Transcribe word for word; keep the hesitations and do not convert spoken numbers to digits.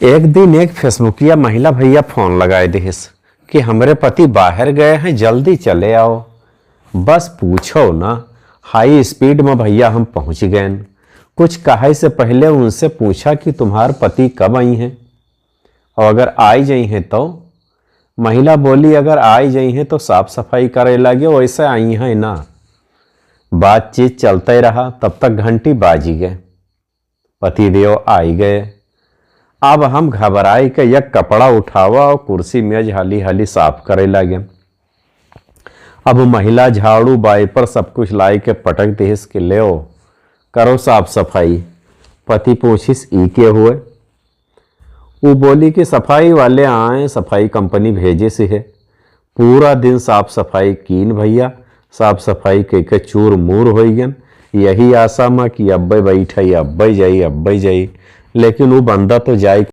एक दिन एक फेसबुकिया महिला भइया फोन लगाए दिहिस कि हमरे पति बाहर गए हैं, जल्दी चले आओ। बस पूछो ना, हाई स्पीड में भइया हम पहुँच गएन। कुछ कहे से पहिले उनसे पूछा कि तुम्हार पति कब आई हैं और अगर आई जइहें तो? महिला बोली, अगर आई जइहें तो साफ सफाई करे लागे, वैसे आई हैं ना। बातचीत चलते रहा, तब तक घंटी बाजी गए। पतिदेव आई गए। अब हम घबराई के एक कपड़ा उठावा और कुर्सी मेज हाली हाली साफ करे लागे। अब महिला झाड़ू वाइपर सब कुछ लाई के पटक दिहिस कि लेओ, करो साफ सफाई। पति पूछिस, ई के हुए? ऊ बोली कि सफाई वाले आए, सफाई कंपनी भेजिस है। पूरा दिन साफ सफाई कीन भइया, साफ सफाई कइके चूर मूर होइ गन, यही आशा में कि अब्बे बैठई, अब्बे जाई, अब्बे जाई। लेकिन ऊ बंदा तो जाई